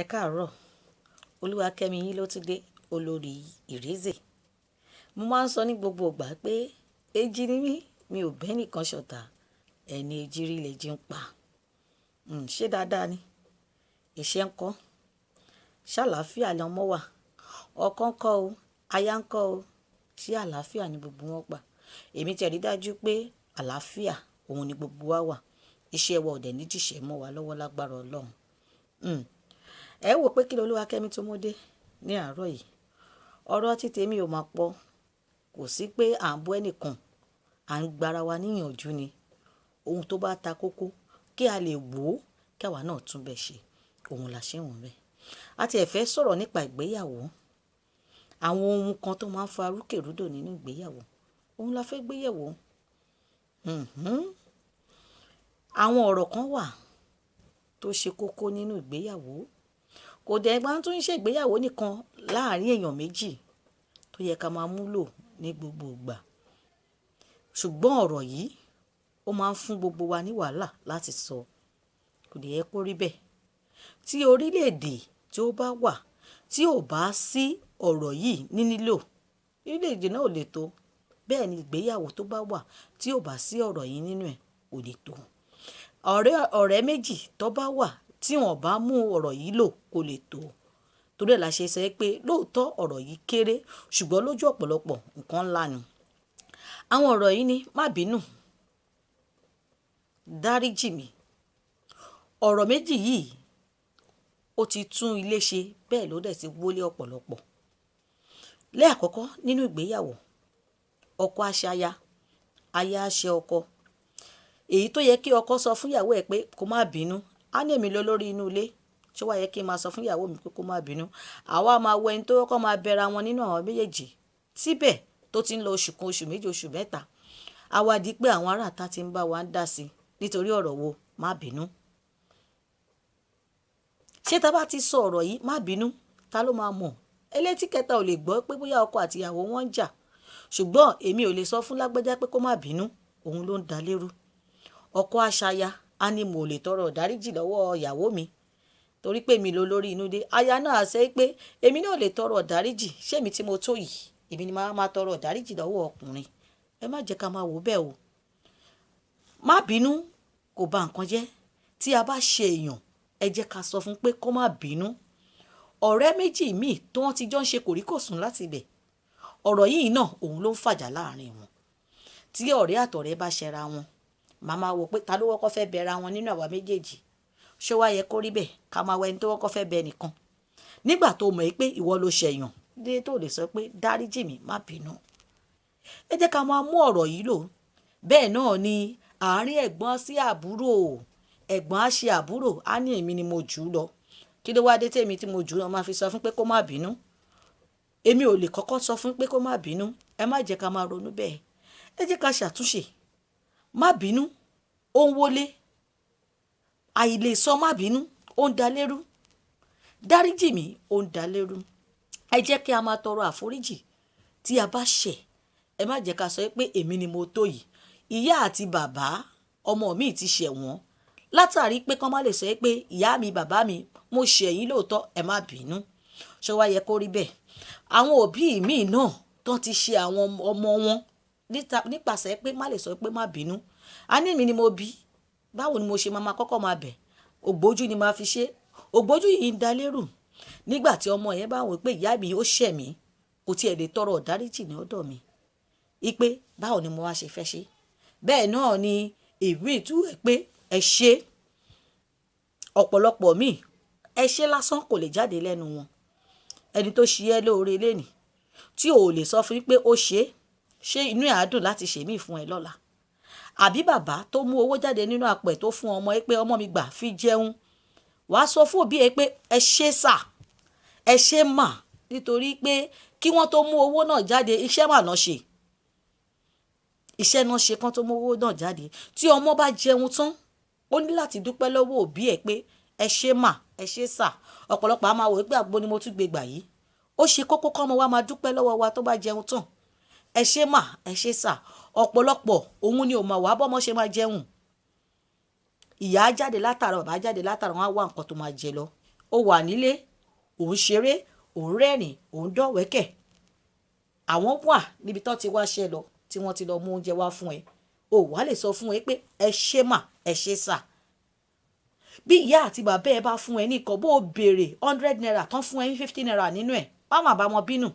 Ẹ káàárọ̀. Olúwakẹ́mi yín ló tún dé, olórí Ìrẹ́sẹ̀. Mo máa ń sọ ní gbogbo ìgbà pé èjì ni mí, mi ò bẹ́ nìkan ṣọ̀tá, ẹni èjì rí lèjì ń pa. Ṣé dáadáa ni? Iṣẹ́ ń kọ́. Ṣé àlàáfíà lọmọ wà? Ọkọ ń kọ́ o, aya ń kọ́ o. Ṣé àlàáfíà ni gbogbo wọn pa? Èmi ti rí dájú pé àlàáfíà òun ni gbogbo wa wà. Iṣẹ́ wa ò dẹ̀ ní jíṣẹ́ mọ́ wa lọ́wọ́ lágbára Ọlọ́run. Ẹ wò pé kí lolúwakẹ́mi tó mú dé ní àárọ̀ yìí. Ọ̀rọ̀ tí tèmi ò máa pọ̀. Kò sí pé à ń bú ẹnìkan, à ń gba ara wa níyànjú ni. Ohun tó bá ta kókó kí a lè wò ó kí àwa náà tún bẹ ṣe. Òun là ṣe wọ̀n bẹ́ẹ̀. A ti ẹ̀ fẹ́ sọ̀rọ̀ nípa ìgbéyàwó. Àwọn ohun kan tó máa ń fa rúkèrúdò nínú ìgbéyàwó. Òun la fẹ́ gbé yẹ̀wò. Àwọn ọ̀rọ̀ kan wà tó ṣe kókó nínú ìgbéyàwó. Kò dẹ̀ máa tún ṣe ìgbéyàwó nìkan láàárín èèyàn méjì tó yẹ ká máa mú lò ní gbogbo ìgbà. Ṣùgbọ́n ọ̀rọ̀ yìí ó máa ń fún gbogbo wa ní wàhálà láti sọ. Kò dẹ̀ yẹ kó rí bẹ́ẹ̀. Tí orílẹ̀-èdè tí ó bá wà tí ò bá sí ọ̀rọ̀ yìí ní lílò, orílẹ̀-èdè náà ò lè tó. Bẹ́ẹ̀ ni ìgbéyàwó tó bá wà tí ò bá sí ọ̀rọ̀ yìí nínú ẹ̀ kò lè tó. Ọ̀rẹ́, ọ̀rẹ́ méjì tó bá wà tí wọ́n bá mú ọ̀rọ̀ yìí lò kò lè tó. Torí ẹ la ṣe sọ pé lóòótọ́ ọ̀rọ̀ yìí kéré ṣùgbọ́n lójú ọ̀pọ̀lọpọ̀ nǹkan ńlá ni. Àwọn ọ̀rọ̀ yìí ni má bínú, dáríjì mí. Ọ̀rọ̀ méjì yìí ó ti tún ilé ṣe bẹ́ẹ̀ ló dẹ̀ ti wọlé ọ̀pọ̀lọpọ̀. Lẹ́ àkọ́kọ́ nínú ìgbéyàwó, ọkọ á ṣe aya, aya á ṣe ọkọ. Èyí tó yẹ kí ọkọ sọ fún ìyàwó ẹ̀ pé kó má bínú. Á ní èmi ló lórí inú ilé. Ṣé wà yẹ kí n máa sọ fún ìyàwó mi pé kó má bínú? Àwa máa wo ẹni tó kọ́kọ́ máa bẹra wọn nínú àwọn méjèèjì. Síbẹ̀ tó ti ń lọ oṣù kan, oṣù méjì, oṣù mẹ́ta. A wá di pé àwọn ará ìta tí ń bá wa ń dá sí nítorí ọ̀rọ̀ wo? Má bínú. Ṣé tí a bá ti sọ ọ̀rọ̀ yìí, má bínú, ta ló máa mọ̀? Elétí kẹta ò lè gbọ́ pé bóyá ọkọ àti ìyàwó wọn ń jà. Ṣùgbọ́n èmi ò lè sọ fún lágbájá pé kó má bínú, òun ló ń da lérú. Ọkọ á ṣaya, á ní mo lè tọrọ ìdáríjì lọ́wọ́ ìyàwó mi torí pé èmi ló lórí inú ilé. Aya náà á sọ pé èmi náà ò lè tọrọ ìdáríjì. Ṣé èmi tí mo tó yìí, èmi ni màá máa tọrọ ìdáríjì lọ́wọ́ ọkùnrin. Ẹ má jẹ́ ká máa wò bẹ́ẹ̀ o. Má bínú kò ba nǹkan jẹ́. Tí a bá ṣe èèyàn, ẹ jẹ́ ká sọ fún pé kó má bínú. Ọ̀rẹ́ méjì míì tó wọ́n ti jọ ń ṣe kòríkòsùn láti ibẹ̀. Ọ̀rọ̀ yìí náà òun ló ń fàjà láàárín wọn. Tí ọ̀rẹ́ àtọ̀rẹ́ bá ṣẹra wọn, màá máa wò pé ta ló kọ́kọ́ fẹ́ bẹra wọn nínú àwa méjèèjì. Ṣé wá yẹ kó rí bẹ́ẹ̀ ká máa wo ẹni tó kọ́kọ́ fẹ́ bẹ ẹnìkan? Nígbà tó mọ̀ pé ìwọ ló ṣẹ̀yàn, dé tó lè sọ pé dáríjì mí, má bínú. Ẹ jẹ́ ká máa mú ọ̀rọ̀ yìí lò. Bẹ́ẹ̀ náà ni àárín ẹ̀gbọ́n sí àbúrò. Ẹ̀gbọ́n á ṣe àbúrò, á ní èmi ni mo jù ú lọ. Kí ló wá dé tí èmi tí mo jù ú lọ máa fi sọ fún pé kó má bínú? Èmi ò lè kọ́kọ́ sọ fún pé kó má bínú. Ẹ má jẹ́ ká máa ronú bẹ́ẹ̀. Ẹ jẹ́ ká ṣàtúnṣe. Má bínú, ó ń wọlé. Àìlè sọ má bínú, ó ń da lérú. Dáríjì mí, ó ń da lérú. Ẹ jẹ́ kí a máa tọrọ àforíjì tí a bá ṣẹ̀. Ẹ má jẹ́ ká sọ pé èmi ni mo tó yìí. Ìyá àti bàbá ọmọ mi ti ṣẹ̀ wọ́n. Látàrí pé kí wọ́n má lè sọ pé ìyá mi, bàbá mi, mo ṣẹ̀ yín lóòótọ́, ẹ má bínú. Ṣé wá yẹ kó rí bẹ́ẹ̀? Àwọn òbí mi náà tó ti ṣe àwọn ọmọ wọn nípasẹ̀ pé má lè sọ pé má bínú. A ní èmi ni mo bí. Báwo ni mo ṣe máa kọ́kọ́ máa bẹ̀? Ògbójú ni màá fi ṣe. Ògbójú yìí ń da lérú. Nígbà tí ọmọ yẹn bá wò pé ìyá mi ó ṣẹ̀ mí, kò tí ì lè tọrọ ìdáríjì ní ọ̀dọ̀ mi. Wípé báwo ni mo wá ṣe fẹ́ ṣe? Bẹ́ẹ̀ náà ni ìmí tú ẹ pé ẹ ṣe. Ọ̀pọ̀lọpọ̀ míì, ẹ ṣe lásán kò lè jáde lẹ́nu wọn. Ẹni tó ṣe ẹ́ lóore léèní tí ò lè sọ fún pé ó ṣe, ṣé inú ẹ̀ á dùn láti ṣe mí fún ẹ lọ́la? Àbí bàbá tó mú owó jáde nínú àpò ẹ̀ tó fún ọmọ ẹ pé ọmọ mi gbà fi jẹun. Wà á sọ fún òbí ẹ pé ẹ ṣé sà, ẹ ṣé mà nítorí pé kí wọ́n tó mú owó náà jáde, iṣẹ́ mà náà ṣe. Iṣẹ́ náà ṣe kán tó mú owó náà jáde. Tí ọmọ bá jẹun tán, ó ní láti dúpẹ́ lọ́wọ́ òbí ẹ pé ẹ ṣé mà, ẹ ṣé sà. Ọ̀pọ̀lọpọ̀ a máa wò pé àgbo ni mo tún gbé gbà yìí. Ó ṣe kókó kí ọmọ wa máa dúpẹ́ lọ́wọ́ wa tó bá jẹun tán. Ẹ ṣé mà, ẹ ṣé sà. Ọ̀pọ̀lọpọ̀ òun ni ò mọ̀ wá bọ́mọ ṣe máa jẹun. Ìyá jáde látara, bàbá jáde látara, wọ́n á wá nǹkan tó máa jẹ lọ. Ó wà nílé, ò ń ṣeré, ò ń rẹ́rìn, ò ń dọ̀wẹ́kẹ̀. Àwọn wà níbi tó ti wá ṣẹ́ lọ, tí wọ́n ti lọ mú oúnjẹ wá fún ẹ. O wá lè sọ fún ẹ pé ẹ ṣé mà, ẹ ṣé sà. Bí ìyá àti bàbá ẹ bá fún ẹ ní nǹkan, bó o béèrè ₦100 tán fún ẹ ní ₦50 nínú ẹ̀, má má bá wọn bínú.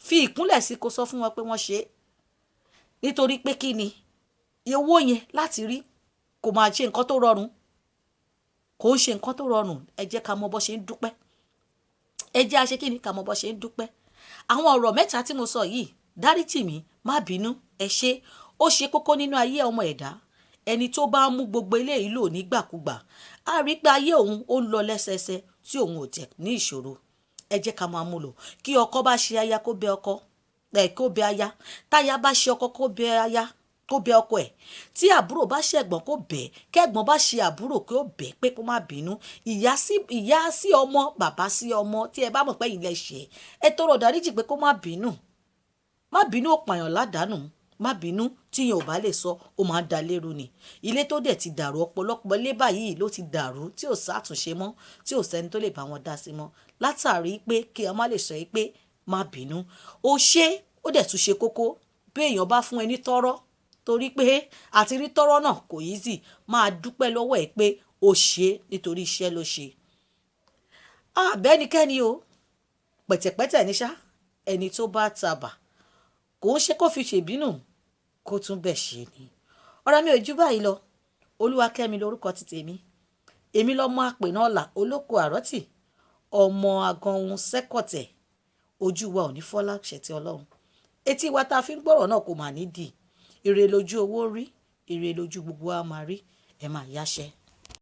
Fi ìkúnlẹ̀ sí kó sọ fún wọn pé wọ́n ṣe é. Nítorí pé kí ni owó yẹn láti rí kò máa ṣe nǹkan tó rọrùn. Kò ń ṣe nǹkan tó rọrùn. Ẹ jẹ́ ká mọ bó ṣe ń dúpẹ́. Ẹ jẹ́ a ṣe kí ni ká mọ bó ṣe ń dúpẹ́. Àwọn ọ̀rọ̀ mẹ́ta tí mo sọ yìí, dáríjì mí, má bínú, ẹ ṣé, ó ṣe kókó nínú ayé ọmọ ẹ̀dá. Ẹni tó bá mú gbogbo eléyìí lò nígbàkúgbà, á rí pé ayé òun ó ń lọ lẹ́sẹẹsẹ tí òun ò tẹ̀ ní ìṣòro. Ẹ jẹ́ ká máa mú lò. Kí ọkọ bá ṣe aya kó bẹ ọkọ, ẹ kó bẹ aya. Táya bá ṣe ọkọ kó bẹ aya, kó bẹ ọkọ ẹ̀. Tí àbúrò bá ṣe ẹ̀gbọ́n kó bẹ̀, kẹ́gbọ́n bá ṣe àbúrò kó bẹ̀ pé kó má bínú. Ìyá sí ọmọ, bàbá sí ọmọ, tí ẹ bá mọ̀ pé ẹ̀yin lẹ ṣẹ̀, ẹ tọrọ ìdáríjì pé kó má bínú. Má bínú ó pààyàn ládàánù. Má bínú tí èèyàn ò bá lè sọ, ó máa ń da lérú ni. Ilé tó dẹ̀ ti dàrú, ọ̀pọ̀lọpọ̀ ilé báyìí ló ti dàrú tí ò sátúnṣe mọ́, tí ò sẹ́ni tó lè bá wọn dá sí mọ́. Látàrí pé kí a má lè sọ pé má bínú. Ó ṣe, ó dẹ̀ tún ṣe kókó. Bí èèyàn bá fún ẹ ní tọ́rọ́, torí pé àti rí tọ́rọ́ náà kò easy, máa dúpẹ́ lọ́wọ́ ẹ pé ó ṣe nítorí iṣẹ́ ló ṣe. Àbẹ́nikẹ́ni o, pẹ̀tẹ̀pẹ̀tẹ̀ ní ṣá, ẹni tó bá tabà kò ń ṣe kó fi ṣèbínú, kó tún bẹ̀ ṣe ni. Ọ̀rọ̀ mi ò ju báyìí lọ. Olúwakẹ́mi lórúkọ ti tèmi. Èmi lọ́mọ àpènà ọ̀la olóko àrọ́tì, ọmọ àgànhun sẹ́kọ̀tẹ̀. Ojú wa ò ní fọ́ láṣẹ ti Ọlọ́run. Etí wa ta fi ń gbọ́rọ̀ náà kò mà ní dì. Ire lójú owó rí, ire lójú gbogbo wa máa rí. Ẹ máa yáṣẹ́.